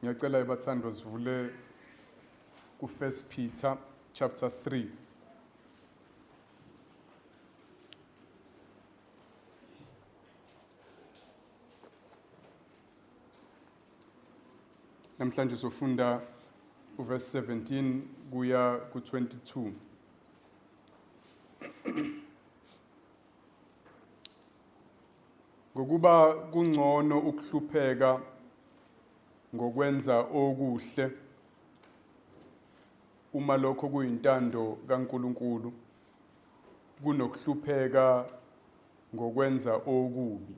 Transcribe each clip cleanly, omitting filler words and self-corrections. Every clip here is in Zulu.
Ngiyacela ebathandwa sivule ku 1 Peter chapter 3. Namhlanje sofunda uverse 17 kuya ku-22. Ngokuba kungcono ukuhlupheka ngokwenza okuhle uma lokho kuyintando kaNkulunkulu kunokuhlupheka ngokwenza okubi.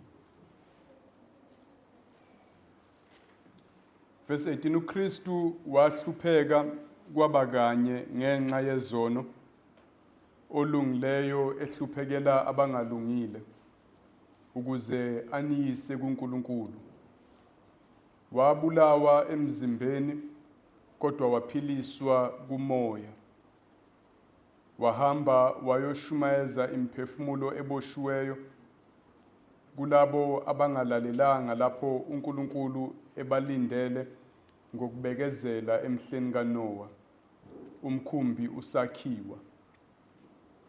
Verse 18 uKristu wahlupheka kwaba kanye ngenxa yezono olungileyo ehluphekela abangalungile ukuze aniyise kuNkulunkulu. Wabulawa emzimbeni kodwa waphiliswa kumoya. Wahamba wayoshumayeza imiphefumulo eboshiweyo kulabo abangalalelanga lapho uNkulunkulu ebalindele ngokubekezela emhleni kaNowa umkhumbi usakhiwa.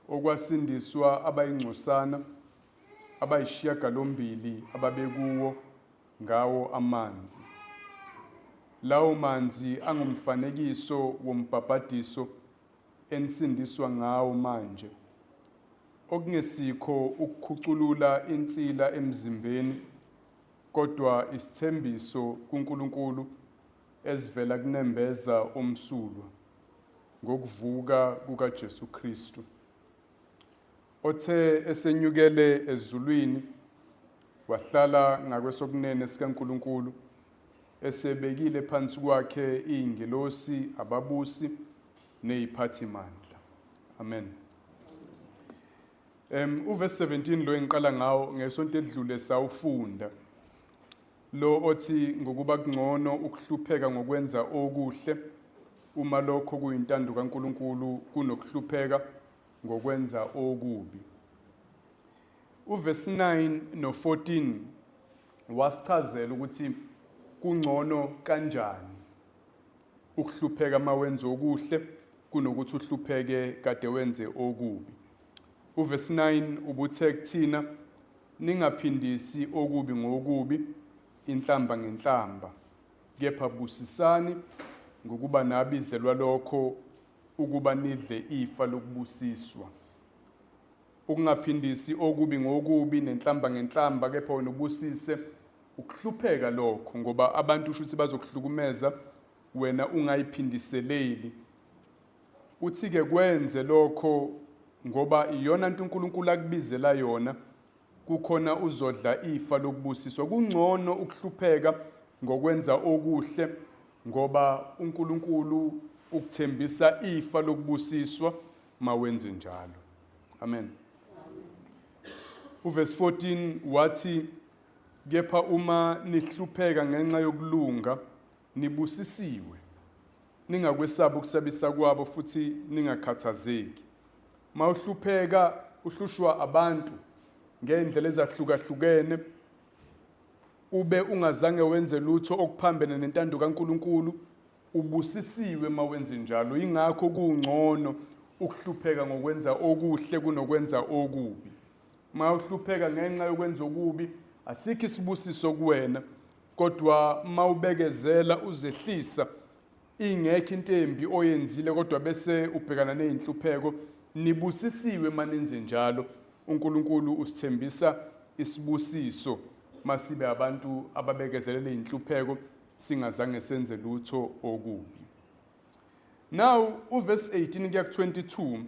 Okwasindiswa abayingcosana abayishiyagalombili ababekuwo ngawo amanzi. Lawo manzi angumfanekiso wombhabhadiso enisindiswa ngawo manje, okungesikho ukukhuculula insila emzimbeni, kodwa isithembiso kuNkulunkulu esivela kunembeza omsulwa ngokuvuka kukaJesu Kristu, othe esenyukele ezulwini wahlala ngakwesokunene sikaNkulunkulu, esebekile phansi kwakhe izingelosi, ababusi neziphathimandla. Amen. Uverse 17 lo engiqala ngawo ngesonto edlule sawufunda. Lo othi ngokuba kungcono ukuhlupheka ngokwenza okuhle uma lokho kuyintando kaNkulunkulu kunokuhlupheka ngokwenza okubi. Uverse 9 no-14 wasichazela ukuthi kungcono kanjani ukuhlupheka uma wenza okuhle kunokuthi uhlupheke kade wenze okubi. Uverse 9 ubuthe kuthina ningaphindisi okubi ngokubi, inhlamba ngenhlamba, kepha busisani ngokuba nabizelwa lokho ukuba nidle ifa lokubusiswa. Ukungaphindisi okubi ngokubi nenhlamba ngenhlamba kepha wena ubusise ukuhlupheka lokho ngoba abantu usho ukuthi bazokuhlukumeza wena ungayiphindiseleli. Uthi-ke kwenze lokho ngoba iyona nto uNkulunkulu akubizela yona kukhona uzodla ifa lokubusiswa. Kungcono ukuhlupheka ngokwenza okuhle ngoba uNkulunkulu ukuthembisa ifa lokubusiswa mawenze njalo. Amen. Uverse 14 wathi kepha uma nihlupheka ngenxa yokulunga nibusisiwe. Ningakwesabi ukusabisa kwabo futhi ningakhathazeki. Mawuhlupheka uhlushwa abantu ngendlela ezahlukahlukene ube ungazange wenze lutho okuphambene nentando kaNkuluNkulu ubusisiwe mawenze njalo. Ingakho kungcono ukuhlupheka ngokwenza okuhle kunokwenza okubi. Mawuhlupheka ngenxa yokwenza okubi asikho isibusiso kuwena, kodwa mawubekezela uzehlisa ingekho into embi oyenzile kodwa bese ubhekana nezinhlupheko, nibusisiwe manenze njalo. uNkulunkulu usithembisa isibusiso masibe abantu ababekezelela izinhlupheko singazange senze lutho okubi. Now uverse 18 kuya ku-22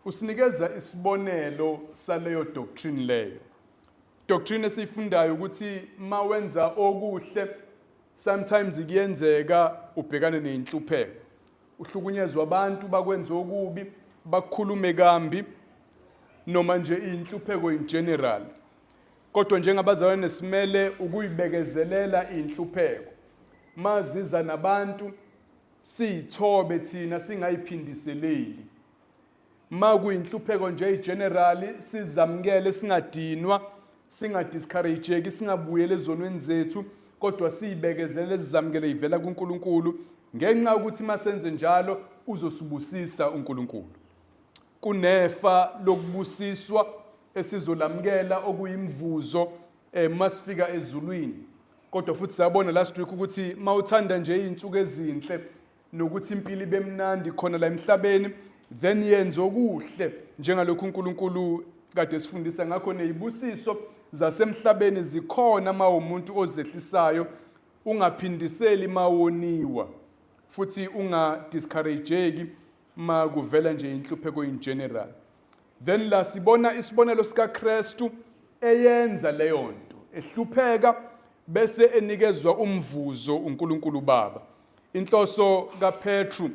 usinikeza isibonelo saleyo doctrine leyo. Doctrine esiyifundayo ukuthi mawenza okuhle sometimes kuyenzeka ubhekane nezinhlupheko. Uhlukunyezwa abantu bakwenza okubi, bakukhulume kambi noma nje inhlupheko in general. Kodwa njengabazalwane simele ukuyibekezelela inhlupheko. Maziza nabantu siyithobe thina singayiphindiseleli. Makuyinhlupheko nje general sizamukele singadinwa, singadiscourageki, singabuyeli ezonweni zethu Kodwa siyibekezelele, sizamukele ivela kuNkulunkulu, ngenxa yokuthi masenze njalo uzosibusisa uNkulunkulu. Kunefa lokubusiswa esizolamukela okuyimvuzo masifika ezulwini. Kodwa futhi sabona last week ukuthi mawuthanda nje izinsuku ezinhle nokuthi impilo ibe mnandi khona la emhlabeni, then yenze okuhle njengalokhu uNkulunkulu kade sifundisa ngakho. Nezibusiso zasemhlabeni zikhona uma umuntu ozehlisayo, ungaphindiseli mawoniwa, futhi ungadiscourageki ma kuvela nje inhlupheko in general. Then la sibona isibonelo sikaKristu eyenza leyo nto, ehlupheka bese enikezwa umvuzo uNkulunkulu Baba. Inhloso kaPetru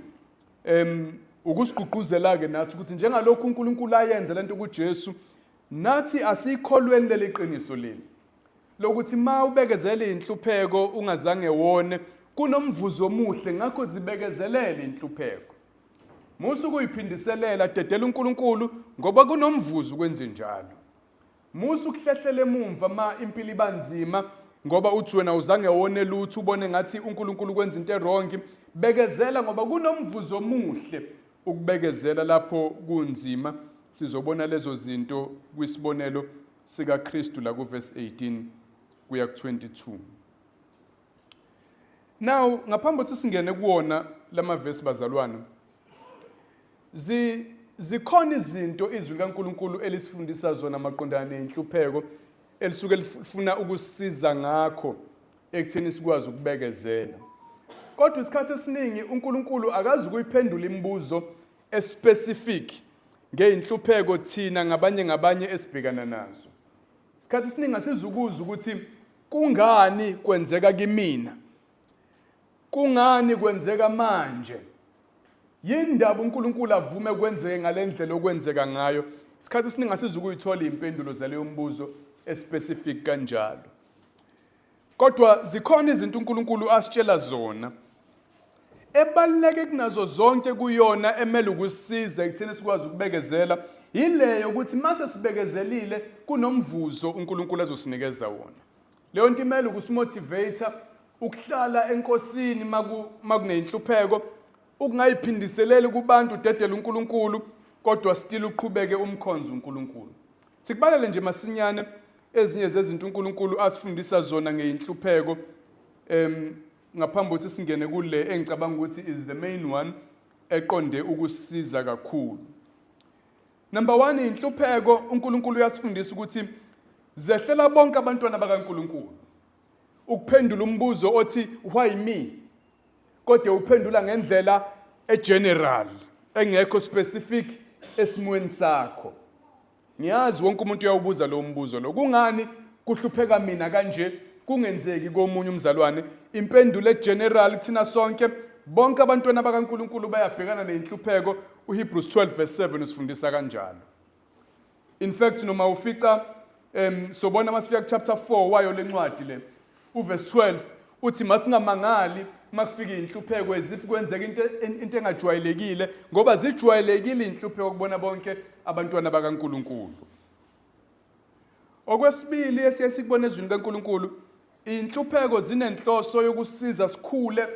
ukusigqugquzela ke nathi ukuthi njengalokhu uNkulunkulu ayenza lento kuJesu, nathi asikholweni leli qiniso leli lokuthi ma ubekezela inhlupheko ungazange wone, kunomvuzo omuhle. Ngakho zibekezelele inhlupheko, musa ukuyiphindiselela, dedela uNkulunkulu ngoba kunomvuzo ukwenze njalo. Musa ukuhlehlela emumva ma impilo ibanzima ngoba uthi wena uzange wone lutho, ubone ngathi uNkulunkulu kwenza into ewrong. Bekezela ngoba kunomvuzo omuhle ukubekezela lapho kunzima. Sizobona lezo zinto kwisibonelo sikaKristu la kuverse 18 kuya ku-22. Now, ngaphambi kokuthi singene kuwona lamavesi, bazalwane, zikhona izinto izwi likaNkulunkulu elisifundisa zona maqondana nenhlupheko, elisuke lifuna ukusisiza ngakho ekutheni sikwazi ukubekezela. Kodwa isikhathi esiningi uNkulunkulu akazi ukuyiphendula imibuzo especific ngeyinhlupheko thina ngabanye ngabanye esibhekana nazo. Isikhathi esiningi asizukuza ukuthi kungani kwenzeka kimina, kungani kwenzeka manje, yindaba uNkulunkulu avume kwenzeke ngalendlela okwenzeka ngayo. Isikhathi esiningi asizukuyithola impendulo zaleyo mbuzo especific kanjalo. Kodwa zikhona izinto uNkulunkulu asitshela zona ebaluleke kunazo zonke kuyona emele ukusiza ekutheni sikwazi ukubekezela, yileyo ukuthi mase sibekezelile kunomvuzo uNkulunkulu azosinikeza wona. Leyo nto imele ukusimotivate ukuhlala enkosini makunenhlupheko, ukungayiphindiseleli kubantu, udedele uNkulunkulu, kodwa still uqhubeke umkhonzo uNkulunkulu. Sikubalele nje masinyane ezinye zezinto uNkulunkulu asifundisa zona ngeyinhlupheko ngaphambi kokuthi singene kule engicabanga ukuthi is the main one eqonde ukusiza kakhulu. Number 1, inhlupheko uNkulunkulu uyasifundisa ukuthi zehlela bonke abantwana bakaNkulunkulu. Ukuphendula umbuzo othi why me, kodwa uphendula ngendlela egeneral engekho specific esimweni sakho. Ngiyazi wonke umuntu uyawubuza lo mbuzo lo, kungani kuhlupheka mina kanje kungenzeki komunye umzalwane? Impendulo egeneral kuthina sonke, bonke abantwana bakaNkulunkulu bayabhekana nenhlupheko. uHebrews 12 verse 7 usifundisa kanjalo. In fact, noma ufica sobona masifika ku chapter 4 wayo lencwadi le, uverse 12 uthi masingamangali makufika inhlupheko ezif kwenzeka into engajwayelekile, ngoba zijwayelekile inhlupheko kubona bonke abantwana bakaNkulunkulu. Okwesibili esiye sikubona ezwini kaNkulunkulu, inhlupheko zinenhloso yokusiza sikhule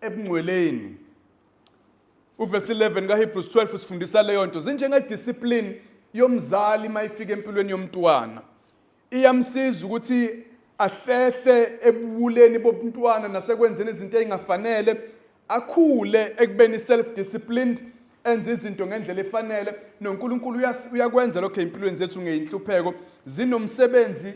ebungcweleni. Uverse 11 kaHebrews 12 usifundisa leyo nto. Zinjenge discipline yomzali mayifika empilweni yomntwana, iyamsiza ukuthi ahlehle ebuwuleni bobuntwana nasekwenzeni izinto ezingafanele, akhule ekubeni self disciplined, enze izinto ngendlela efanele. NoNkulunkulu uyakwenza lokho empilweni zethu ngeyinhlupheko. Zinomsebenzi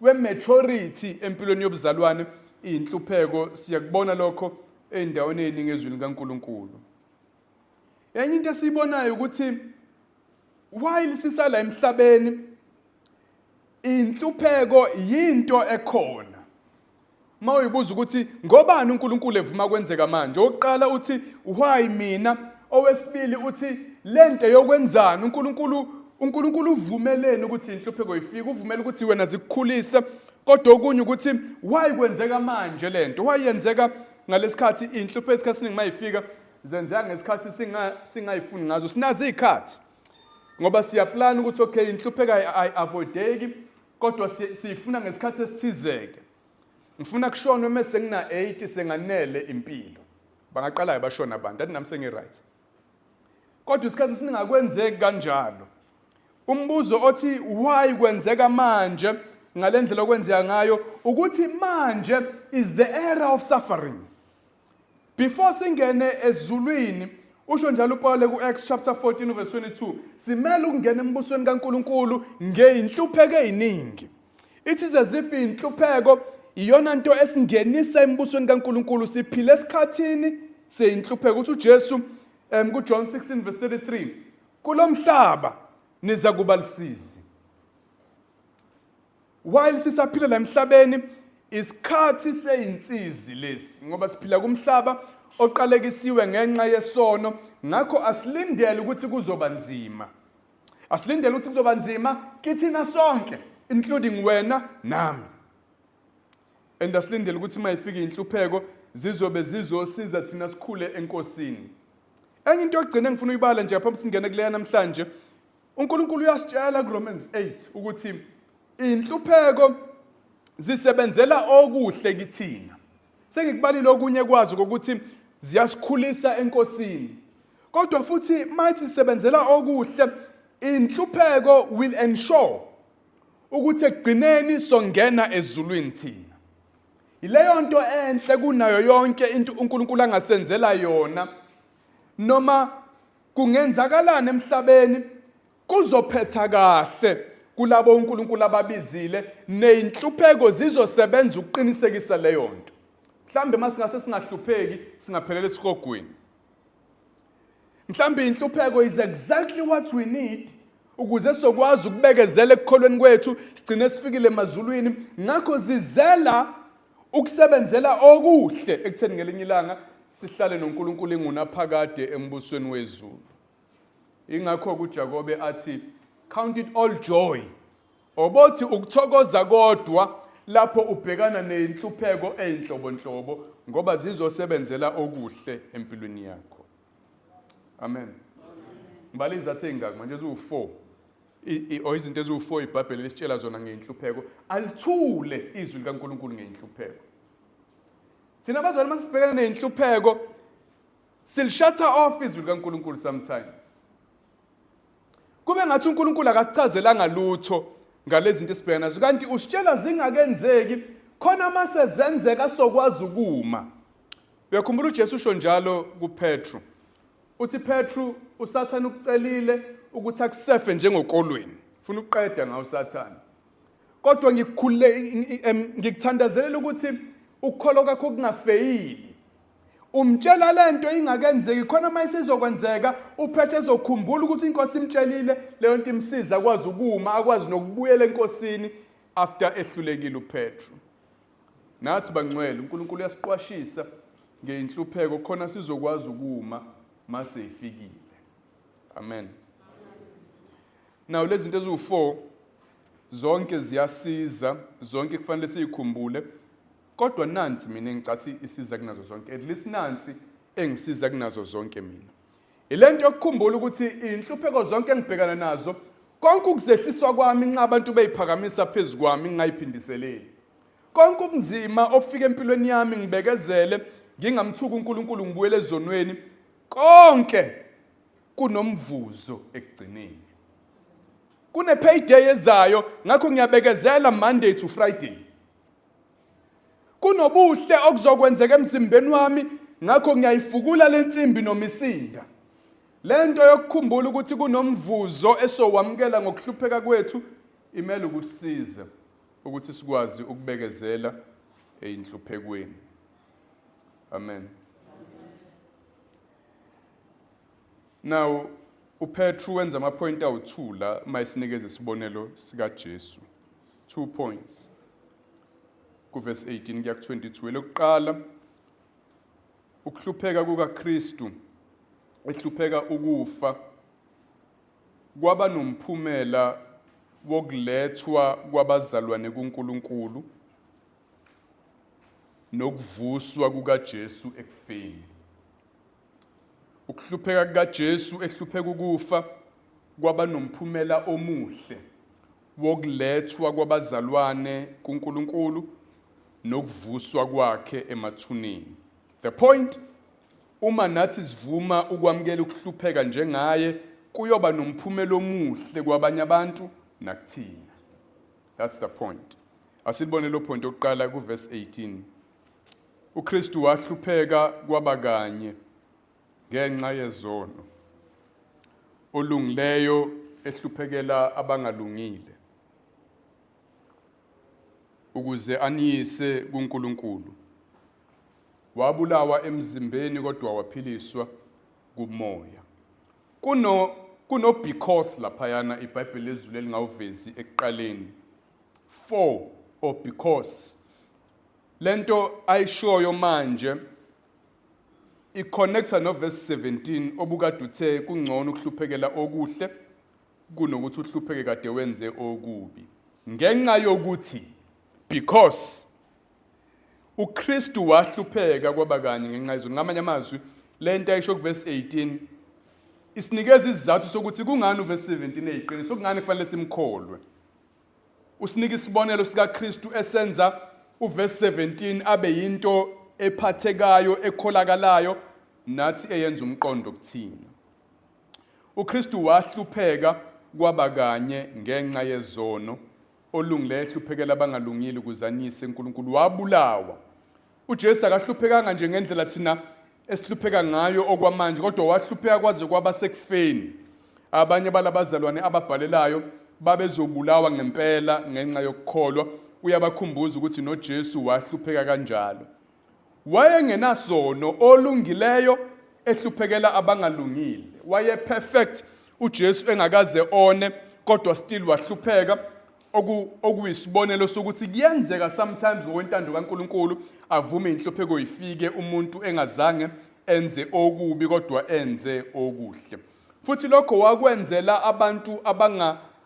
we-maturity empilweni yobuzalwane iyinhlupheko. Siyakubona lokho ey'ndaweni ey'ningi ezwini likaNkulunkulu. Enye into esiyibonayo ukuthi while sisala emhlabeni, inhlupheko yinto ekhona. Uma uyibuza ukuthi ngobani uNkulunkulu evuma kwenzeka manje, okokuqala uthi why mina, owesibili uthi lento yokwenzani uNkulunkulu, uNkulunkulu uvumeleni ukuthi inhlupheko ifike, uvumela ukuthi wena zikukhulise. Kodwa okunye ukuthi why kwenzeka manje lento, why yenzeka ngalesikhathi inhlupheko? Isikhathi esiningi mayifika zenzeka ngesikhathi singayifuni ngazo. Sinazo izikhathi ngoba siyaplan ukuthi okay, inhlupheko ayi-avoideki, kodwa siyifuna ngesikhathi esithizeke. Ngifuna kushonwe mese ngina 80 senganele impilo. Bangaqala bashona abantu, athi nami sengi-right. Kodwa isikhathi esiningi akwenzeki kanjalo. Umbuzo othi why kwenzeka manje ngalendlela okwenzeka ngayo ukuthi manje is the era of suffering. Before singene ezulwini usho njalo uPaul ku-Acts chapter 14 verse 22 simele ukungena embusweni kaNkuluNkulu ngeyinhlupheko eziningi. It is as if inhlupheko iyona nto esingenisa embusweni kaNkuluNkulu siphile esikhathini seyinhlupheko uthi uJesu kuJohn 16 verse 33 kulomhlaba niza kuba lisizi. While sisaphila la emhlabeni isikhathi seyinsizi lesi ngoba siphila kumhlaba oqalekisiwe ngenxa yesono ngakho asilindele ukuthi kuzoba nzima. Asilindele ukuthi kuzoba nzima kithina sonke including wena nami. And asilindele ukuthi uma ifika inhlupheko zizobe zizosiza thina sikhule enkosini. Enye into yokugcina engifuna uyibala nje ngaphambi singene kuleya namhlanje, uNkulunkulu uyasitshela kuRomans 8 ukuthi inhlupheko zisebenzela okuhle kithina. Sengikubalile okunye kwazo kokuthi ziyasikhulisa enkosini. Kodwa futhi mayithi sisebenzela okuhle inhlupheko will ensure ukuthi ekugcineni songena ezulwini thina. Yileyo nto enhle kunayo yonke into uNkulunkulu angasenzela yona. Noma kungenzakalani emhlabeni kuzophetha kahle kulabo uNkulunkulu ababizile nezinhlupheko zizosebenza ukuqinisekisa leyo nto. Mhlambe masingase singahlupheki singaphelela esihogweni. Mhlambe inhlupheko is exactly what we need ukuze sokwazi ukubekezela ekukholweni kwethu sigcine sifikile emazulwini. Ngakho zizela ukusebenzela okuhle ekutheni ngelinye ilanga sihlale noNkulunkulu ingunaphakade embusweni wezulu. Ingakho kuJakobe athi count it all joy. Obothi ukuthokoza kodwa lapho ubhekana nezinhlupheko ezinhlobonhlobo ngoba zizosebenzela okuhle empilweni yakho. Amen. Ngibala izathu ezingaki manje eziwu-4 or izinto eziwu-4 iBhayibheli lisitshela zona ngeyinhlupheko. Alithule izwi likaNkulunkulu ngeyinhlupheko. Thina abazali masibhekene neyinhlupheko silishatha off izwi likaNkulunkulu sometimes. Kube ngathi uNkulunkulu akasichazelanga lutho ngalezi zinto esibhekana nazo kanti usitshela zingakenzeki khona mase zenzeka sokwazi ukuma. Uyakhumbula uJesu usho njalo kuPetru. Uthi Petru uSathane ukucelile ukuthi akusefe njengokolweni. Ufuna ukuqeda ngawo uSathane. Kodwa ngikukhulule ngikuthandazelela ukuthi ukukholwa kwakho kungafeyili. Umtshela lento ingakenzeki khona uma isizokwenzeka uPetru ezokhumbula ukuthi inkosi imtshelile leyo nto imsiza akwazi ukuma akwazi nokubuyela enkosini after ehlulekile uPetru. Nathi bangcwele uNkulunkulu uyasiqwashisa ngeinhlupheko khona sizokwazi ukuma mase ifikile. Amen. Now lezi zinto eziwu4 zonke ziyasiza, zonke kufanele siyikhumbule. Kodwa nansi mina engicathi isiza kunazo zonke. At least nansi engisiza kunazo zonke mina. Ilento yokukhumbula ukuthi inhlupheko zonke engibhekana nazo konke ukuzehliswa kwami nxa abantu beyiphakamisa phezu kwami ngingayiphindiseleli. Konke ubunzima obufika empilweni yami ngibekezele ngingamthuki uNkulunkulu ngibuyele ezonweni konke kunomvuzo ekugcineni. Kune payday ezayo ngakho ngiyabekezela Monday to Friday. Kunobuhle okuzokwenzeka emzimbeni wami ngakho ngiyayifukula lensimbi nomisinda. Lento yokukhumbula ukuthi kunomvuzo esowamukela ngokuhlupheka kwethu imele ukusiza ukuthi sikwazi ukubekezela einhluphekweni. Amen. Now uPetru wenza amapoint awu2 la mayisinikeza isibonelo sikaJesu. 2 points. Kuverse 18 kuya ku22 elokuqala ukuhlupheka kukaKristu ehlupheka ukufa kwaba nomphumela wokulethwa kwabazalwane kuNkulunkulu nokuvuswa kukaJesu ekufeni. Ukuhlupheka kukaJesu ehlupheka ukufa kwaba nomphumela omuhle wokulethwa kwabazalwane kuNkulunkulu nokuvuswa kwakhe emathuneni. The point, uma nathi sivuma ukwamukela ukuhlupheka njengaye, kuyoba nomphumela omuhle kwabanye abantu nakuthina. That's the point. Asilibone lo point okuqala kuverse 18. UKristu wahlupheka kwaba kanye ngenxa yezono, olungileyo ehluphekela abangalungile, ukuze aniyise kuNkulunkulu. Wabulawa emzimbeni kodwa waphiliswa kumoya. Kuno because laphayana iBhayibheli lezulu elingawuvezi ekuqaleni. For or because. Lento ayishoyo manje iconnecta no verse 17 obukade uthe kungcono ukuhluphekela okuhle kunokuthi uhlupheke kade wenze okubi. Ngenxa yokuthi, because uKristu wahlupheka kwaba kanye ngenxa yezono. Ngamanye amazwi, lento ayisho kuverse 18 isinikeza isizathu sokuthi kungani uverse 17 eyiqiniso, kungani kufanele simkholwe. Usinika isibonelo sikaKristu esenza uverse 17 abe yinto ephathekayo, ekholakalayo, nathi eyenza umqondo kuthina. UKristu wahlupheka kwaba kanye ngenxa yezono, olungileyo ehluphekela abangalungile ukuze aniyise uNkulunkulu. Wabulawa. UJesu akahluphekanga nje ngendlela thina esihlupheka ngayo okwamanje, kodwa wahlupheka kwaze kwaba sekufeni. Abanye balabazalwane ababhalelayo babezobulawa ngempela ngenxa yokukholwa. Uyabakhumbuza ukuthi noJesu wahlupheka kanjalo. Wayengenasono, olungileyo ehluphekela abangalungile. Waye perfect uJesu, engakaze one, kodwa still wahlupheka, okuyisibonelo sokuthi kuyenzeka sometimes ngokwentando kaNkulunkulu avume inhlupheko ifike umuntu engazange enze okubi kodwa enze okuhle. Futhi lokho wakwenzela abantu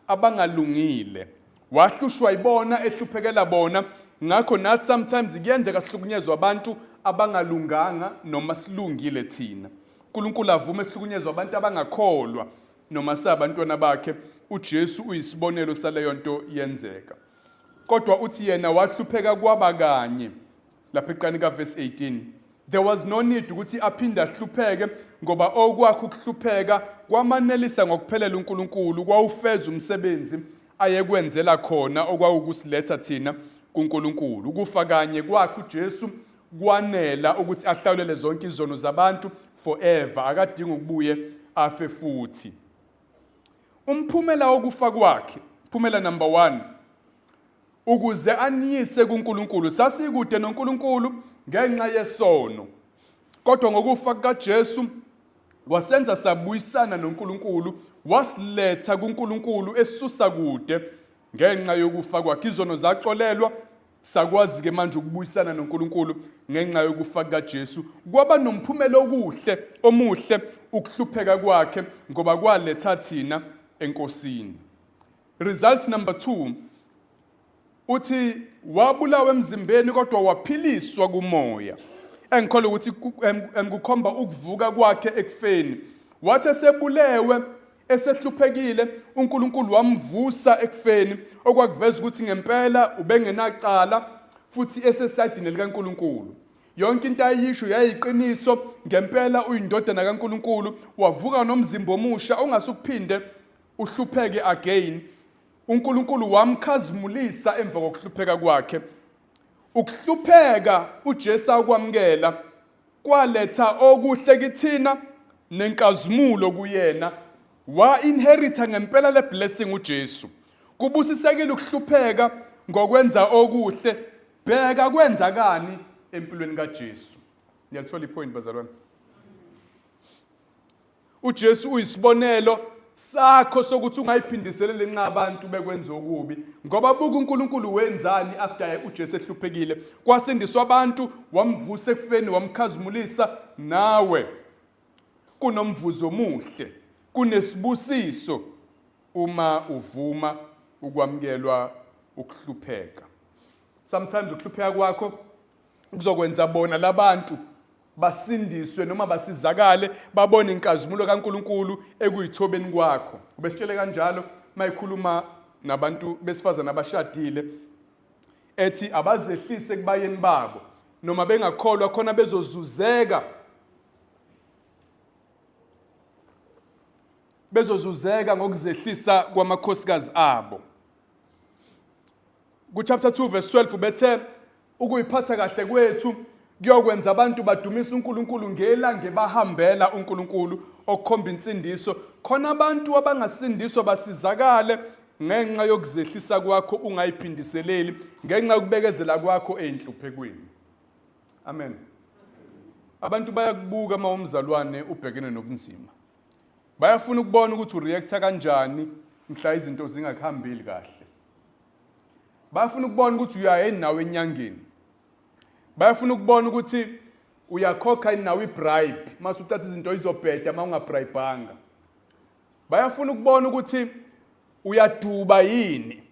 abangalungile. Wahlushwa yibona, ehluphekela bona. Ngakho nathi sometimes kuyenzeka sihlukunyezwa abantu abangalunganga noma silungile thina. uNkulunkulu avume sihlukunyezwa abantu abangakholwa noma sabantwana bakhe. uJesu uyisibonelo saleyo nto yenzeka. Kodwa uthi yena wahlupheka kwaba kanye lapha eqani kaverse 18. There was no need ukuthi aphinde ahlupheke, ngoba okwakhe ukuhlupheka kwamanelisa ngokuphelele uNkulunkulu, kwawufeza umsebenzi ayekwenzela khona, okwawukusiletha thina kuNkulunkulu. Ukufa kanye kwakhe uJesu kwanela ukuthi ahlawulele zonke izono zabantu forever, akadingi ukubuye afe futhi. Umphumela wokufa kwakhe, phumela number 1, ukuze aniyise kuNkulunkulu. Sasikude noNkulunkulu ngenxa yesono, kodwa ngokufa kukaJesu wasenza sabuyisana noNkulunkulu, wasiletha kuNkulunkulu esusa kude. Ngenxa yokufa kwakhe izono zaxolelwa, sakwazi ke manje ukubuyisana noNkulunkulu ngenxa yokufa kukaJesu. Kwaba nomphumela okuhle omuhle ukuhlupheka kwakhe, ngoba kwaletha thina eNkosini. Result number 2, uthi wabulawa emzimbeni kodwa waphiliswa kumoya, engikholwa ukuthi kukhomba ukuvuka kwakhe ekufeni. Wathi esebulewe, esehluphekile, uNkulunkulu wamvusa ekufeni, okwakuveza ukuthi ngempela ubengenacala futhi esesayidini likaNkulunkulu. Yonke into ayisho yayiqiniso, ngempela uyindodana kaNkulunkulu. Wavuka nomzimba omusha ongasukuphinde uhlupheke again. uNkulunkulu wamkhazimulisa emva kokuhlupheka kwakhe. Ukuhlupheka uJesu akwamukela kwaletha okuhle kithina nenkazimulo kuyena. Wa-inherita ngempela le blessing uJesu. Kubusisekile ukuhlupheka ngokwenza okuhle. Bheka kwenzakani empilweni kaJesu. Niyalithola ipoint, bazalwane? UJesu uyisibonelo sakho sokuthi ungayiphindiseleli nxa abantu bekwenza okubi, ngoba buka uNkulunkulu wenzani after uJesu ehluphekile. Kwasindiswa abantu, wamvusa ekufeni, wamkhazimulisa. Nawe kunomvuzo omuhle, kunesibusiso uma uvuma ukwamukelwa ukuhlupheka. Sometimes ukuhlupheka kwakho kuzokwenza bona labantu basindiswe noma basizakale, babone inkazimulo kaNkulunkulu ekuyithobeni kwakho. Ubesitshele kanjalo mayikhuluma nabantu besifazana abashadile. ethi abazehlise kubayeni babo noma bengakholwa khona bezozuzeka bezozuzeka ngokuzehlisa kwamakhosikazi abo. Ku-chapter 2 verse 12 bethe ukuyiphatha kahle kwethu kuyokwenza abantu badumise uNkulunkulu ngelanga bahambela uNkulunkulu okukhomba insindiso khona abantu abangasindiswa basizakale ngenxa yokuzehlisa kwakho ungayiphindiseleli ngenxa yokubekezela kwakho eyinhluphekweni. Amen. Abantu bayakubuka uma umzalwane ubhekene nobunzima. Bayafuna ukubona ukuthi ureacta kanjani mhla izinto zingakuhambeli kahle. Bayafuna ukubona ukuthi uyaya yini nawe enyangeni. Bayafuna ukubona ukuthi uyakhokha yini nawe ibribe mase uthatha izinto izobheda uma ungabribanga. Bayafuna ukubona ukuthi uyaduba yini,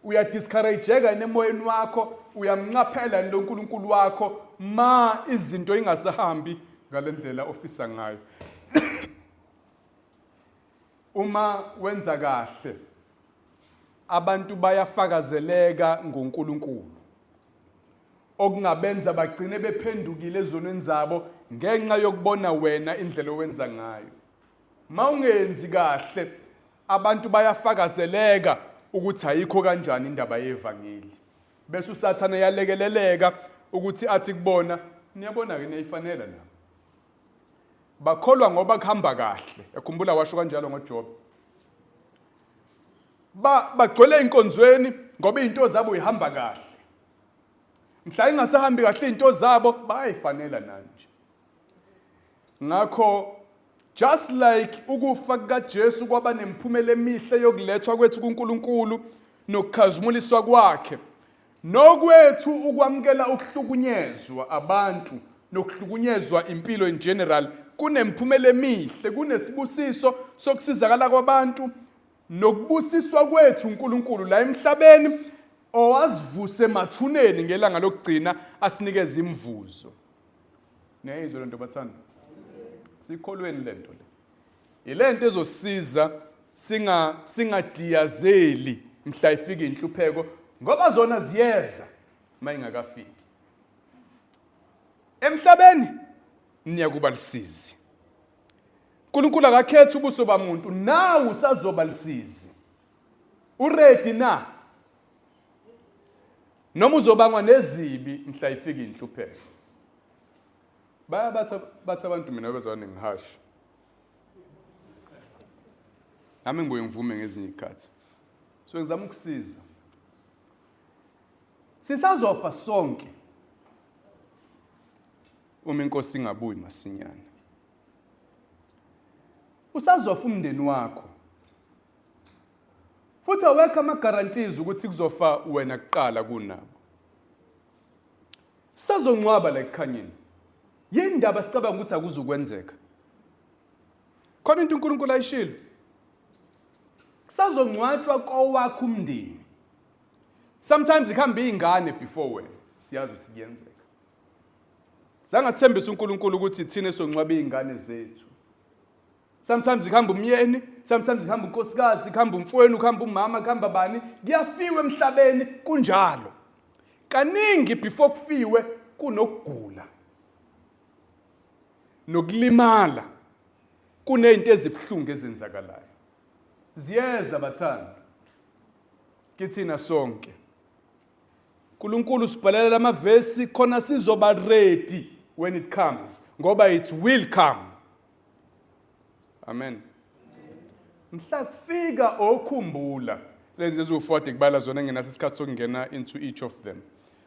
uyadiscourageka yini emoyeni wakho, uyamnqaphela yini lo nkulunkulu wakho ma izinto ingasahambi ngale ndlela ofisa ngayo. Uma wenza kahle abantu bayafakazeleka ngoNkulunkulu okungabenza bagcine bephendukile ezonweni zabo ngenxa yokubona wena indlela owenza ngayo. Mawungenzi kahle abantu bayafakazeleka ukuthi ayikho kanjani indaba yevangeli. Bese uSathane yalekeleleka ukuthi athi kubona niyabona ke niyayifanela na. Bakholwa ngoba kuhamba kahle. Yakhumbula washo kanjalo ngoJobe. Ba bagcwele enkonzweni ngoba izinto zabo ihamba kahle. Mhla ingasahambi kahle izinto zabo bayayifanela nanje. Ngakho just like ukufa kukaJesu kwaba nemiphumela emihle yokulethwa kwethu kuNkulunkulu nokukhazimuliswa kwakhe, nokwethu ukwamukela ukuhlukunyezwa abantu nokuhlukunyezwa impilo in general kunemphumela emihle, kunesibusiso sokusizakala kwabantu nokubusiswa kwethu uNkulunkulu la emhlabeni owasivuse emathuneni ngelanga lokugcina asinikeze imivuzo. Niyayizwa lento bathanda? Sikholweni lento le. Yilento ezosiza singa singadiyazeli mhla ifika inhlupheko ngoba zona ziyeza mayingakafiki. Emhlabeni niyakuba lisizi. uNkulunkulu akakhethi ubuso bamuntu, nawe usazoba lisizi. Uready na? Noma uzobangwa nezibi mhla ifika inhlupheko. Baya bathi bathi abantu mina bezwane ngihashi. Nami ngibuye ngivume ngezinye izikhathi. So ngizama ukusiza. Sisazofa sonke. Uma inkosi ingabuyi masinyane. Usazofa umndeni wakho. Futhi awekho ama guarantees ukuthi kuzofa wena kuqala kunabo. Sisazongcwaba la ekukhanyeni. Yini ndaba sicabanga ukuthi akuzukwenzeka? Khona into uNkulunkulu ayishilo. Kusazongcwatshwa kowakho umndeni. Sometimes ikhamba izingane before wena. Siyazi ukuthi kuyenzeka. Zange sithembise uNkulunkulu ukuthi thina songcwaba izingane zethu. Sometimes kuhamba umyeni, sometimes kuhamba unkosikazi, kuhamba umfowenu, kuhamba umama, kuhamba bani. Kuyafiwa emhlabeni kunjalo. Kaningi before kufiwe kunokugula. Nokulimala. Kunezinto ezibuhlungu ezenzakalayo. Ziyeza bathanda. Kithina sonke. uNkulunkulu usibhalela lamavesi khona sizoba ready when it comes ngoba it will come. Amen. Mhla kufika okhumbula lezi eziwu-40 kubala zona engenaso isikhathi sokungena into each of them.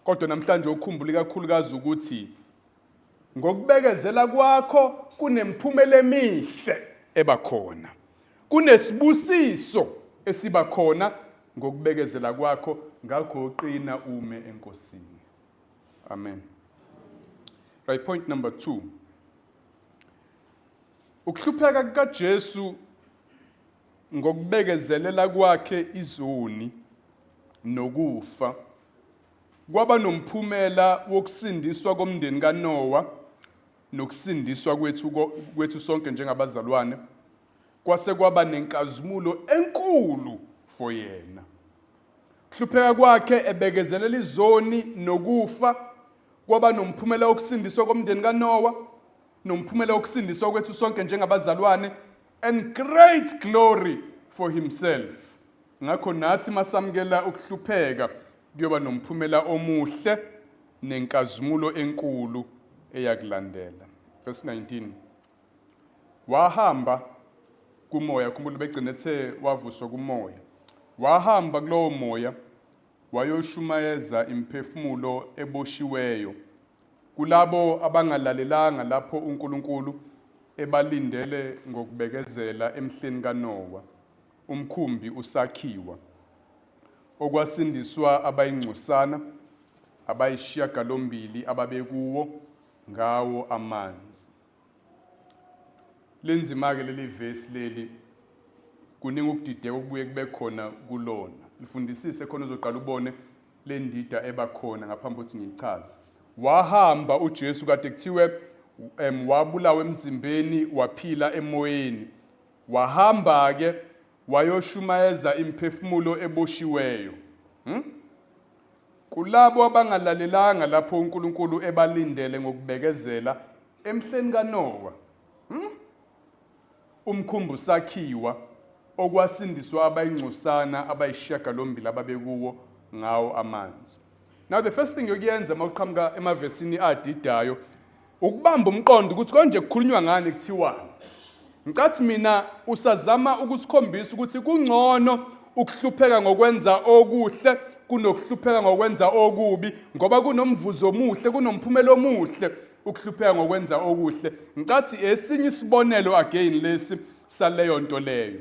Kodwa namhlanje ukhumbula ikakhulukazi ukuthi ngokubekezela kwakho kunemphumela emihle ebakhona. Kunesibusiso esiba khona ngokubekezela kwakho ngakho qina ume enkosini. Amen. Right, point number 2. Ukuhlupheka kukaJesu ngokubekezelela kwakhe izoni nokufa kwaba nomphumela wokusindiswa komndeni kaNowa nokusindiswa kwethu kwethu sonke njengabazalwane kwase kwaba nenkazimulo enkulu for yena. Kuhlupheka kwakhe ebekezelela izoni nokufa kwaba nomphumela wokusindiswa komndeni kaNowa, nomphumela wokusindiswa kwethu sonke njengabazalwane, and great glory for himself. Ngakho nathi masamukela ukuhlupheka kuyoba nomphumela omuhle nenkazimulo enkulu eyakulandela. Verse 19. Wahamba kumoya, khumbula begcina ethe wavuswa kumoya. Wahamba kulowo moya wayoshumayeza imiphefumulo eboshiweyo kulabo abangalalelanga lapho uNkulunkulu ebalindele ngokubekezela emhleni kaNowa, umkhumbi usakhiwa, okwasindiswa abayingcosana abayishiyagalombili ababekuwo ngawo amanzi. Linzima-ke leli vesi leli, kuningi ukudideka okubuye kube khona kulona. Lifundisise khona uzoqala ubone le ndida eba khona ngaphambi kokuthi ngiyichaze. Wahamba uJesu kade kuthiwe wabulawa emzimbeni waphila emoyeni. Wahamba-ke wayoshumayeza imiphefumulo eboshiweyo. Kulabo abangalalelanga lapho uNkulunkulu ebalindele ngokubekezela emhleni kaNowa. Umkhumbi usakhiwa, okwasindiswa abayingcosana abayisishiyagalombili ababekuwo ngawo amanzi. Now the first thing yokuyenza uma uqhamuka emavesini adidayo ukubamba umqondo ukuthi konje kukhulunywa ngani, kuthiwani. Ngicathi mina usazama ukusikhombisa ukuthi kungcono ukuhlupheka ngokwenza okuhle kunokuhlupheka ngokwenza okubi, ngoba kunomvuzo omuhle, kunomphumela omuhle ukuhlupheka ngokwenza okuhle. Ngicathi esinye isibonelo again lesi saleyo nto leyo.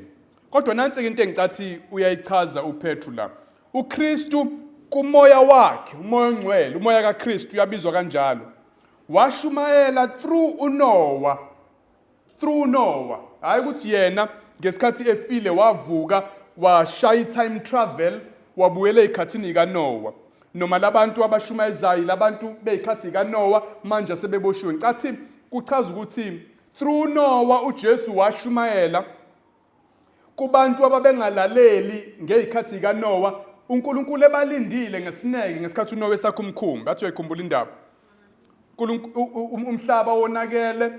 Kodwa nansi into engicathi uyayichaza uPetru la. UKristu kumoya wakhe, umoya ongcwele, umoya kaKristu uyabizwa kanjalo, washumayela through uNoah, through Noah. Hayi ukuthi yena ngesikhathi efile wavuka washaya i-time travel wabuyela ey'khathini kaNoah, noma labantu abashumayezayo labantu bey'khathi kaNoah manje sebeboshiwe. Ngicathi kuchaza ukuthi through Noah uJesu washumayela kubantu ababengalaleli ngey'khathi kaNoah, uNkulunkulu ebalindile ngesineke ngesikhathi uNoah esakha umkhumbi. Athi uyayikhumbula indaba, umhlaba wonakele,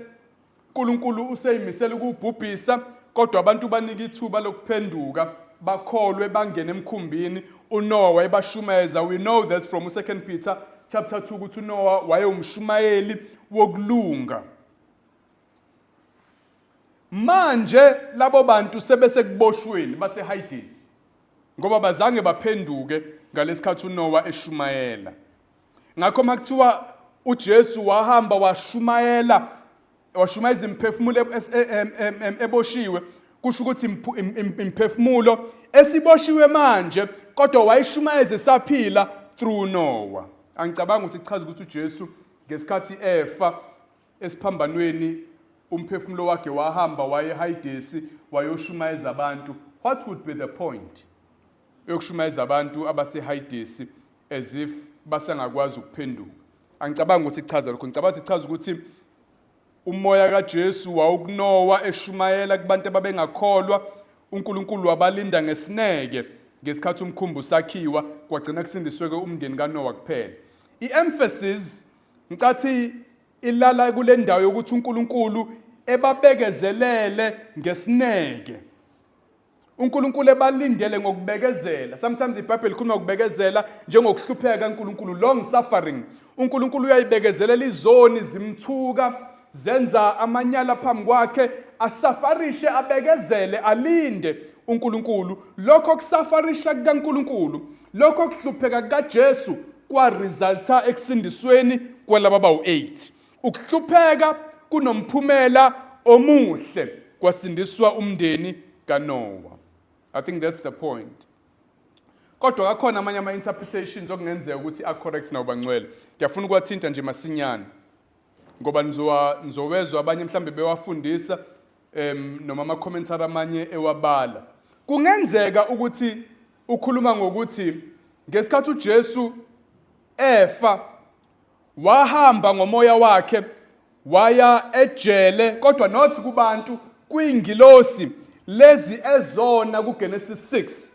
uNkulunkulu useyimisela ukuwubhubhisa, kodwa abantu banika ithuba lokuphenduka, bakholwe, bangene emkhumbini. uNoah wayebashumayeza. We know that from 2 Peter chapter 2 ukuthi uNoah wayewumshumayeli wokulunga. Manje labo bantu sebesekuboshweni, baseHades, ngoba bazange baphenduke ngalesikhathi uNoah eshumayela. Ngakho makuthiwa uJesu wahamba washumayela, washumayeza imiphefumulo eboshiwe, kusho ukuthi imiphefumulo esiboshiwe manje, kodwa wayishumayeza esaphila through Noah. Angicabanga ukuthi kuchaza ukuthi uJesu ngesikhathi efa esiphambanweni umphefumulo wakhe wahamba waye eHayidesi wayoshumayeza abantu. What would be the point yokushumayeza abantu abaseHayidesi as if basengakwazi ukuphenduka? Angicabanga ukuthi kuchaza lokho. Ngicabanga ukuthi kuchaza ukuthi umoya kaJesu wawukuNowa eshumayela kubantu ababengakholwa, uNkulunkulu wabalinda ngesineke ngesikhathi umkhumbi usakhiwa, kwagcina kusindisweke umndeni kaNowa kuphela. I-emphasis ngicathi ilala kule ndawo yokuthi uNkulunkulu ebabekezelele ngesineke, uNkulunkulu ebalindele ngokubekezela. Sometimes iBhayibheli likhuluma ngokubekezela njengokuhlupheka kaNkulunkulu, long suffering. uNkulunkulu uyayibekezelela izoni, zimthuka, zenza amanyala phambi kwakhe, asafarishe, abekezele, alinde uNkulunkulu. Lokho kusafarisha kukaNkulunkulu, lokho kuhlupheka kukaJesu kwaresulta ekusindisweni kwalaba bawu-8. Ukuhlupheka kunomphumela omuhle, kwasindiswa umndeni kaNoah. I think that's the point. Kodwa kakhona amanye ama-interpretations okungenzeka ukuthi a-correct nawo, bangcwele. Ngiyafuna ukuwathinta nje masinyane ngoba nizowezwa abanye mhlambe bewafundisa noma ama-commentary amanye ewabala. Kungenzeka ukuthi ukhuluma ngokuthi ngesikhathi uJesu efa wahamba ngomoya wakhe waya ejele, kodwa not kubantu, kwingilosi lezi ezona kuGenesis 6.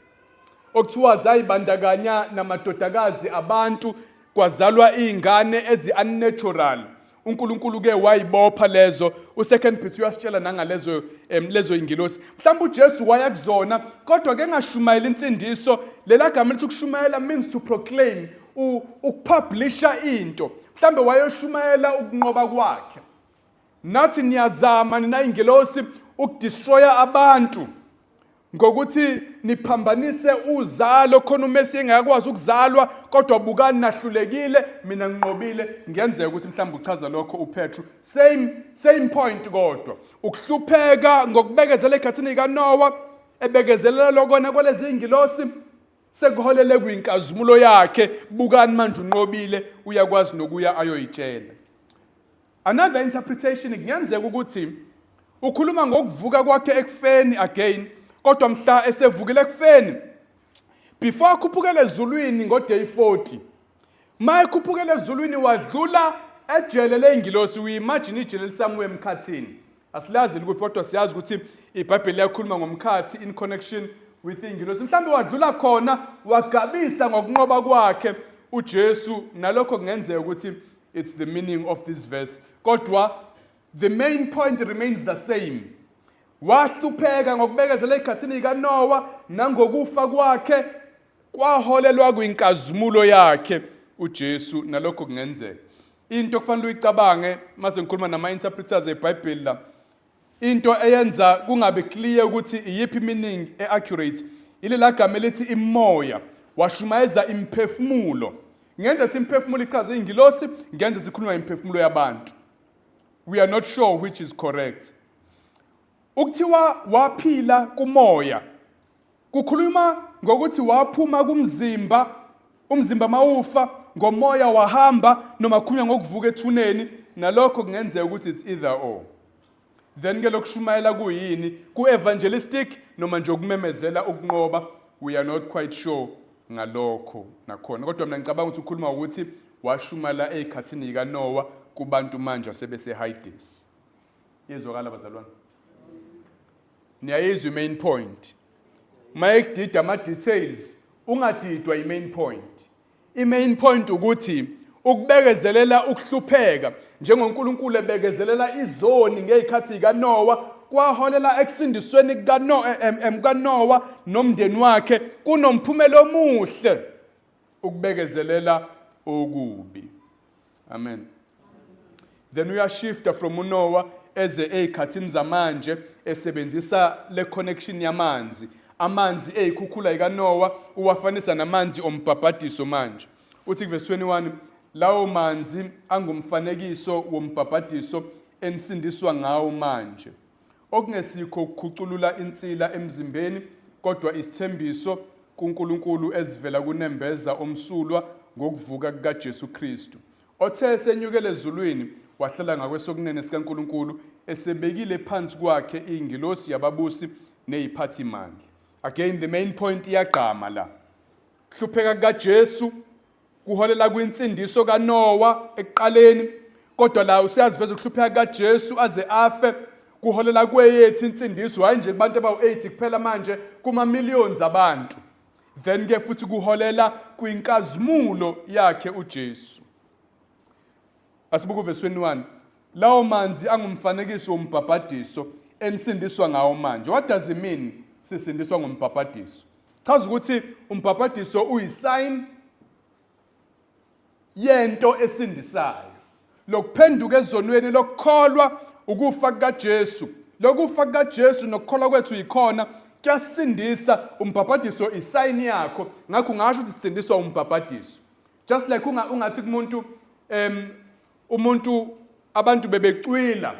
Okuthiwa zayibandakanya namadodakazi abantu, kwazalwa izingane ezi unnatural. UNkulunkulu ke wayibopha lezo. USecond Peter uyasitshela nangalezo lezo ingilosi. Mhlawumbe uJesu waya kuzona, kodwa ke engashumayela insindiso. Lela gama lithi ukushumayela means to proclaim, ukupublisha into. Mhlawumbe wayoshumayela ukunqoba kwakhe. Nathi niyazama nina ingilosi ukudestroya abantu ngokuthi niphambanise uzalo, khona uMesiya engakwazi ukuzalwa, kodwa bukani, nahlulekile, mina nginqobile. Kungenzeka ukuthi mhlawumbe uchaza lokho uPetru. Same point, kodwa ukuhlupheka ngokubekezela ekhathini kaNoah, ebekezelela lokona kwalezi ingilosi, sekuholele kwinkazimulo yakhe. Bukani manje, unqobile, uyakwazi nokuya ayoyitshela. Another interpretation, kungenzeka ukuthi ukhuluma ngokuvuka kwakhe ekufeni again, kodwa mhla esevukile ekufeni, before akhuphukele ezulwini ngo-day 40. Mayekhuphukele ezulwini, wadlula ejele ley'ngilosi. We-imagine ijele lisamuwe emkhathini, asilazi likuphi, kodwa siyazi ukuthi iBhayibheli liyakhuluma ngomkhathi in connection with iy'ngilosi. Mhlawumbe wadlula khona, wagabisa ngokunqoba kwakhe uJesu. Nalokho kungenzeka ukuthi it's the meaning of this verse, kodwa the main point remains the same: wahlupheka ngokubekezela ekhathini kaNoah, nangokufa kwakhe kwaholelwa kwinkazimulo yakhe uJesu. Nalokho kungenzeka. Into okufanele uyicabange mase ngikhuluma nama-interpreters eBhayibheli la, into eyenza kungabe clear ukuthi iyiphi meaning e-accurate, ilela gama elithi imoya, washumayeza imphefumulo. Ngenza ukuthi imphefumulo ichaze ingilosi, ngenza sikhuluma imphefumulo yabantu. We are not sure which is correct. Ukuthiwa waphila kumoya kukhuluma ngokuthi waphuma kumzimba, umzimba mawufa, ngomoya wahamba, noma khulunywa ngokuvuka ethuneni. Nalokho kungenzeka ukuthi it's either or. Then ke lokushumayela kuyini? Ku-evangelistic noma nje ukumemezela ukunqoba? We are not quite sure ngalokho nakhona, kodwa mina ngicabanga ukuthi ukhuluma ukuthi washumayela ey'khathini zikaNoah kubantu manje asebese-Hades. Yezwakala, bazalwane? Niyayizwa i-main point? Mayekudida ama-details, ungadidwa i-main point. I-main point ukuthi ukubekezelela ukuhlupheka njengoNkulunkulu ebekezelela izoni ngezikhathi zikaNoah kwaholela ekusindisweni kukaNoah nomndeni wakhe. Kunomphumela omuhle ukubekezelela okubi. Amen. Then uyashifta from uNoah eze ey'khathini zamanje, esebenzisa le connection yamanzi, amanzi ey'khukhula yikaNoah uwafanisa namanzi ombhabhadiso. Manje uthi kuvesi 21, lawo manzi angumfanekiso wombhabhadiso enisindiswa ngawo manje, okungesikho ukukhuculula insila emzimbeni, kodwa isithembiso kuNkulunkulu ezivela kunembeza omsulwa ngokuvuka kukaJesu Kristu, othe esenyukele ezulwini wahlala ngakwesokunene sikaNkulunkulu, esebekile phansi kwakhe ingilosi yababusi neziphathimandla. Again, the main point iyagqama la: kuhlupheka kukaJesu kuholela kwinsindiso kaNoah ekuqaleni, kodwa la usiyaziveza ukuhlupheka kaJesu aze afe kuholela kweyethu insindiso, hayi nje kubantu abawu-80 kuphela, manje kuma millions abantu. Then ke futhi kuholela kwinkazimulo yakhe uJesu. Asibuke uvesi 21: lawo manzi angumfanekiso wombhabhadiso enisindiswa ngawo manje. What does it mean, sisindiswa ngombhabhadiso? Chaza ukuthi umbhabhadiso uyisign yento esindisayo, lokuphenduka ezonweni, lokukholwa ukufa kukaJesu. Lokufa kukaJesu nokukholwa kwethu yikhona kuyasindisa. Umbhabhadiso isign yakho, ngakho ungasho ukuthi sisindiswa umbhabhadiso. Just like ungathi kumuntu, umuntu, abantu bebecwila,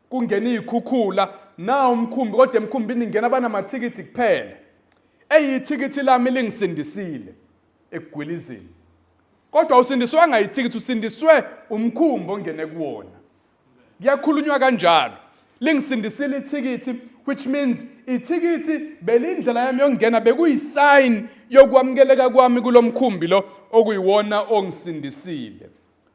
kungena izikhukhula na umkhumbi, kodwa emkhumbini ingena abanamathikithi kuphela. Eyithikithi lami lingisindisile ekugwilizeni, kodwa usindiswanga yithikithi, usindiswe umkhumbi ongene kuwona. Kuyakhulunywa kanjalo, lingisindisile ithikithi, which means ithikithi belindlela yami yokungena, bekuyisign yokwamukeleka kwami kulo mkhumbi lo okuyiwona ongisindisile.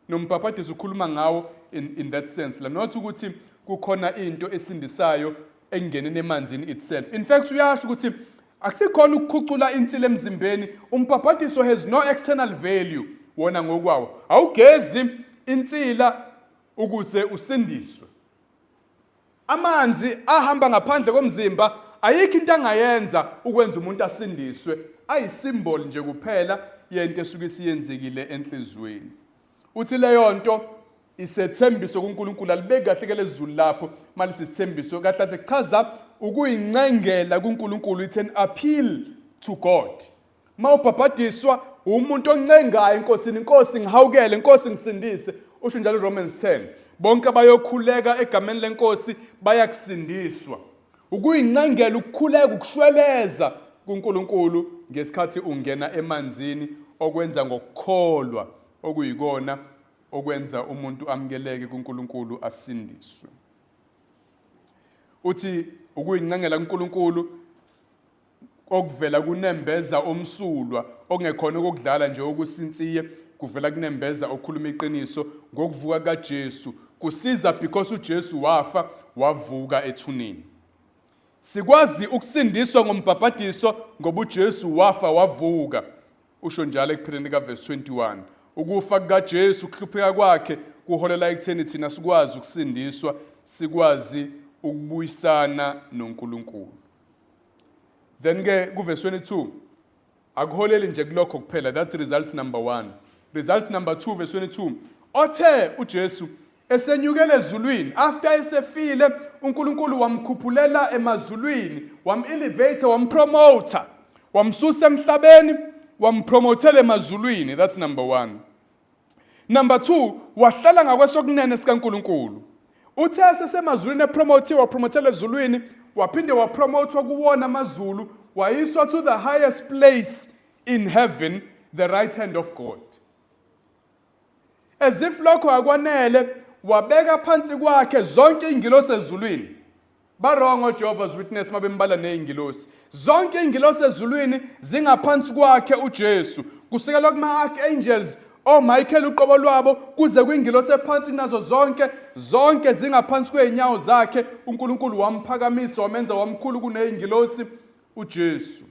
Nombhabhadiso ukhuluma ngawo in that sense la, not ukuthi kukhona into esindisayo engeneni emanzini itself. In fact, uyasho ukuthi Akusikhona ukukhucula insila emzimbeni. Umbhabhadiso has no external value wona ngokwawo. Awugezi insila ukuze usindiswe. Amanzi ahamba ngaphandle komzimba ayikho into angayenza ukwenza umuntu asindiswe, ayisimboli nje kuphela yento esuke isiyenzekile enhliziyweni. Uthi leyo nto isethembiso kuNkulunkulu alibeki kahle ke lezulu lapho malithi isithembiso kahle kahle kuchaza ukuyincengela kuNkulunkulu it's an appeal to God. Uma ubhabhadiswa umuntu oncengayo enkosini, inkosi ngihawukele, inkosi ngisindise. Usho njalo Romans 10. Bonke abayokhuleka egameni lenkosi bayakusindiswa. Ukuyincengela, ukukhuleka, ukushweleza kuNkulunkulu ngesikhathi ungena emanzini okwenza ngokukholwa okuyikona okwenza umuntu amukeleke kuNkulunkulu asindiswe. Uthi ukuyincengela kuNkulunkulu okuvela kunembeza omsulwa okungekhona okokudlala nje okusinsiye kuvela kunembeza okhuluma iqiniso ngokuvuka kaJesu kusiza because uJesu wafa wavuka ethuneni. Sikwazi ukusindiswa ngombhabhadiso ngoba uJesu wafa wavuka. Usho njalo ekupheleni kaverse 21. Ukufa kukaJesu, ukuhlupheka kwakhe kuholela ekutheni thina sikwazi ukusindiswa, sikwazi ukubuyisana noNkulunkulu. Then ke kuverse 22 akuholeli nje kulokho kuphela, that's result number 1. Result number 2 verse 22 othe uJesu esenyukele ezulwini after esefile uNkulunkulu wamkhuphulela emazulwini wam-elevate wampromota wamsusa emhlabeni wampromotela emazulwini. That's number 1. Number 2 wahlala ngakwesokunene sikaNkulunkulu. Uthe esesemazulwini epromothiwe wapromothelwa ezulwini waphinde wapromothwa kuwona amazulu wayiswa to the highest place in heaven, the right hand of God. As if lokho akwanele wabeka phansi kwakhe zonke ingilosi ezulwini. Ba-wrong oJehovah's Witness mabembala nezingilosi. Zonke ingilosi ezulwini zingaphansi kwakhe uJesu. Kusukela kuma-archangels oMichael uqobo lwabo kuze kwingilosi ephansi kunazo zonke, zonke zingaphansi kwey'nyawo zakhe. uNkulunkulu wamphakamisa wamenza wamkhulu kuney'ngilosi uJesu.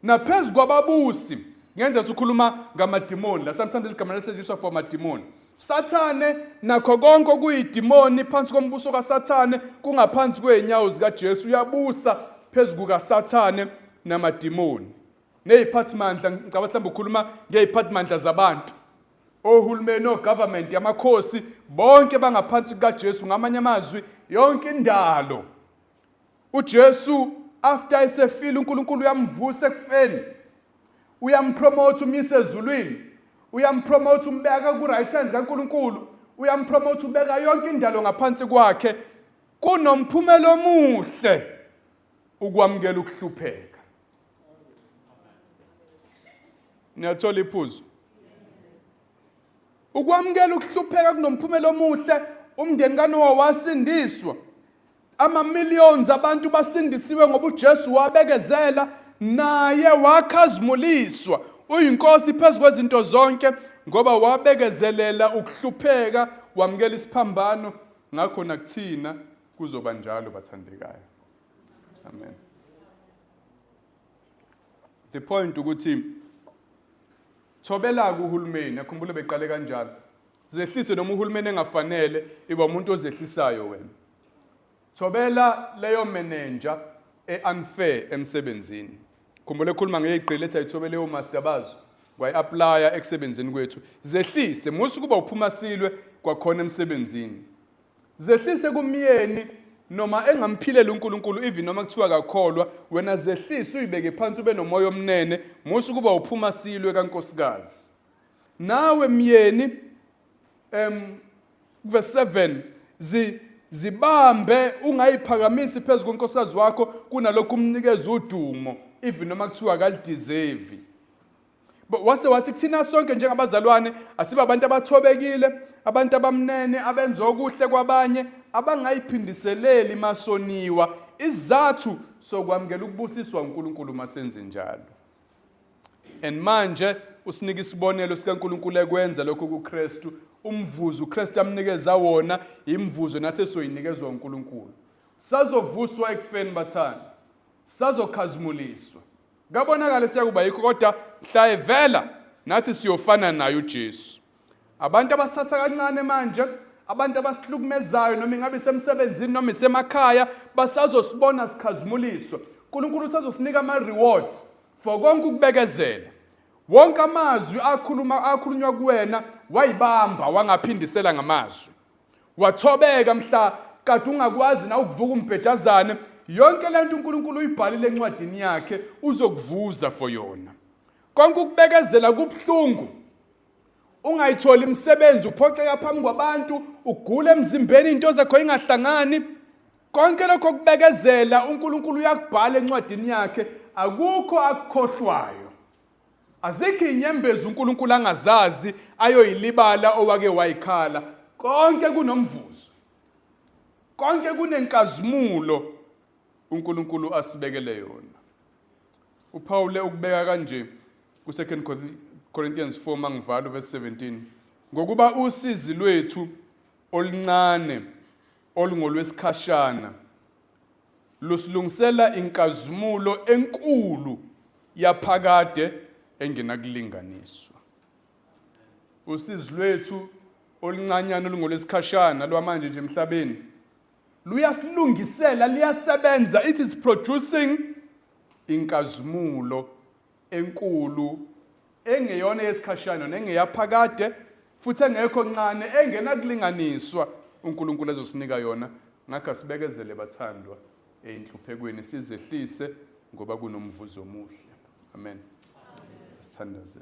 Naphezu kwababusi, ngenza ukuthi ukhuluma ngamadimoni la, sometimes ligama lisetshenziswa for amadimoni. Sathane nakho konke okuyidimoni phansi kombuso kaSathane kungaphansi kwey'nyawo zikaJesu. Uyabusa phezu kukaSathane namadimoni ney'phathimandla. Ngicabanga mhlawumbe ukhuluma ngey'phathimandla zabantu, ohulumeni, ogovernment, amakhosi, bonke bangaphansi kukaJesu. Ngamanye amazwi, yonke indalo uJesu after esefile uNkulunkulu uyamvusa ekufeni, uyampromote umyise ezulwini, uyampromote umbeka ku-right hand kaNkulunkulu, uyampromote ubeka yonke indalo ngaphansi kwakhe. Kunomphumela omuhle ukwamukela ukuhlupheka. Niyathola iphuzu? Ukwamukela ukuhlupheka kunomphumela omuhle. Umndeni kaNowa wasindiswa. Ama-millions abantu basindisiwe ngoba uJesu wabekezela naye wakhazimuliswa. Uyinkosi phezu kwezinto zonke ngoba wabekezelela ukuhlupheka, wamukela isiphambano. Ngakho nakuthina kuzoba njalo, bathandekayo. Amen. The point ukuthi thobela kuhulumeni, akhumbule beqale kanjalo. Zehlise noma uhulumeni engafanele, iba umuntu ozehlisayo wena. Thobela leyo manager e-unfair emsebenzini. Khumbula ekhuluma ngeyigqila ethi ayithobele leyo master bazo. Wayi-applya ekusebenzini kwethu. Zehlise, musa ukuba uphuma silwe kwakhona emsebenzini. Zehlise kumyeni noma engamphilela uNkulunkulu even noma kuthiwa kakholwa, wena zehlise uyibeke phansi ube nomoya omnene, musa ukuba uphuma silwe kankosikazi. Nawe myeni verse 7 zibambe ungayiphakamisi phezu konkosikazi wakho, kunalokhu umnikeza udumo even noma kuthiwa akalideserve. Wase wathi kuthina sonke njengabazalwane asibe abantu abathobekile, abantu abamnene, abenza okuhle kwabanye, abangayiphindiseleli masoniwa. Isizathu sokwamukela ukubusiswa uNkulunkulu masenze njalo. And manje usinika isibonelo sikaNkulunkulu ekwenza lokho kuKristu. Umvuzo uKristu amnikeza wona imvuzo nathi esoyinikezwa uNkulunkulu. Sazovuswa ekufeni bathanda. Sazokhazimuliswa. Kabonakala siyakuba yikho kodwa mhla evela nathi siyofana naye uJesu. Abantu abasithatha kancane manje, abantu abasihlukumezayo noma ingabe isemsebenzini noma isemakhaya basazosibona sikhazimuliswa. uNkulunkulu usazosinika ama rewards for konke ukubekezela. Wonke amazwi akhuluma akhulunywa kuwena wayibamba wangaphindisela ngamazwi. Wathobeka mhla kade ungakwazi na ukuvuka umbhejazane. Yonke lento uNkulunkulu uyibhalile encwadini yakhe uzokuvuza for yona. Konke ukubekezela kubuhlungu. Ungayitholi imisebenzi uphoxeka phambi kwabantu, ugula emzimbeni into zakho ingahlangani. Konke lokho kubekezela uNkulunkulu uyakubhala encwadini yakhe, akukho akukhohlwayo. Azikho inyembezi uNkulunkulu angazazi ayoyilibala owake wayikhala. Konke kunomvuzo. Konke kunenkazimulo uNkulunkulu asibekele yona. UPawule ukubeka kanje ku-2 Corinthians 4 mangivala verse 17 ngokuba usizi lwethu oluncane olungolwesikhashana lusilungisela inkazimulo enkulu yaphakade engenakulinganiswa. Usizi lwethu oluncanyana olungolwesikhashana lwamanje nje emhlabeni luyasilungisela, liyasebenza, it is producing inkazimulo enkulu engeyona yesikhashana nengeyaphakade futhi engekho ncane engenakulinganiswa uNkulunkulu ezosinika yona. Ngakho asibekezele bathandwa eyinhluphekweni sizehlise ngoba kunomvuzo omuhle. Amen. Sithandaze.